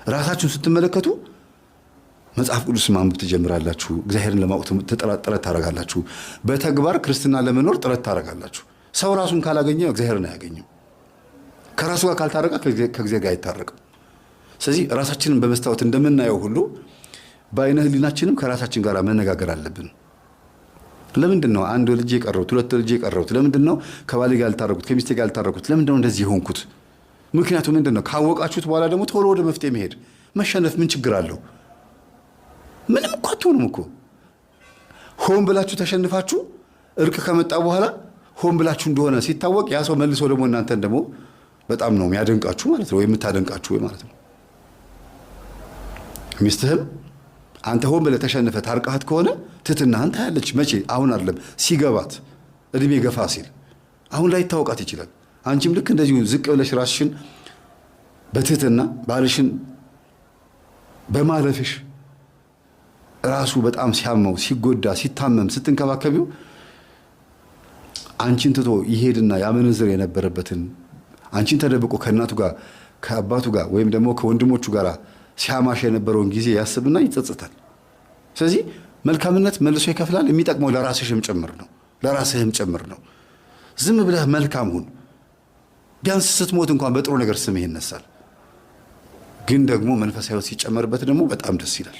ራሳችሁን ስትመለከቱ መጽሐፍ ቅዱስ ማንበብ ትጀምራላችሁ። እግዚአብሔርን ለማወቅ ጥረት ታደርጋላችሁ። በተግባር ክርስትና ለመኖር ጥረት ታደርጋላችሁ። ሰው ራሱን ካላገኘ እግዚአብሔርን አያገኝም። ከራሱ ጋር ካልታረቀ ከእግዚአብሔር ጋር አይታረቅም። ስለዚህ ራሳችንን በመስታወት እንደምናየው ሁሉ በአይነ ህሊናችንም ከራሳችን ጋር መነጋገር አለብን። ለምንድን ነው አንድ ልጅ የቀረሁት? ሁለት ልጅ የቀረሁት? ለምንድን ነው ከባሌ ጋር ያልታረኩት? ከሚስቴ ጋር ያልታረኩት? ለምንድን ነው እንደዚህ የሆንኩት? ምክንያቱ ምንድን ነው? ካወቃችሁት በኋላ ደግሞ ቶሎ ወደ መፍትሄ መሄድ። መሸነፍ ምን ችግር አለው? ምንም እኮ አትሆኑም እኮ። ሆን ብላችሁ ተሸንፋችሁ እርቅ ከመጣ በኋላ ሆን ብላችሁ እንደሆነ ሲታወቅ ያ ሰው መልሶ ደግሞ እናንተን ደግሞ በጣም ነው የሚያደንቃችሁ ማለት ነው፣ ወይ የምታደንቃችሁ ማለት ነው። ሚስትህም አንተ ሆን ብለህ ተሸንፈህ ታርቃሃት ከሆነ ትህትናህን ታያለች። መቼ? አሁን አይደለም፣ ሲገባት፣ እድሜ ገፋ ሲል፣ አሁን ላይ ይታወቃት ይችላል። አንቺም ልክ እንደዚሁ ዝቅ ብለሽ ራስሽን በትህትና ባልሽን በማለፍሽ ራሱ በጣም ሲያመው፣ ሲጎዳ፣ ሲታመም ስትንከባከቢው አንቺን ትቶ ይሄድና ያመነዝር የነበረበትን፣ አንቺን ተደብቆ ከእናቱ ጋር፣ ከአባቱ ጋር ወይም ደግሞ ከወንድሞቹ ጋር ሲያማሽ የነበረውን ጊዜ ያስብና ይጸጽታል። ስለዚህ መልካምነት መልሶ ይከፍላል። የሚጠቅመው ለራስሽም ጭምር ነው፣ ለራስህም ጭምር ነው። ዝም ብለህ መልካም ሁን። ቢያንስ ስትሞት እንኳን በጥሩ ነገር ስምህ ይነሳል። ግን ደግሞ መንፈሳዊ ሕይወት ሲጨመርበት ደግሞ በጣም ደስ ይላል።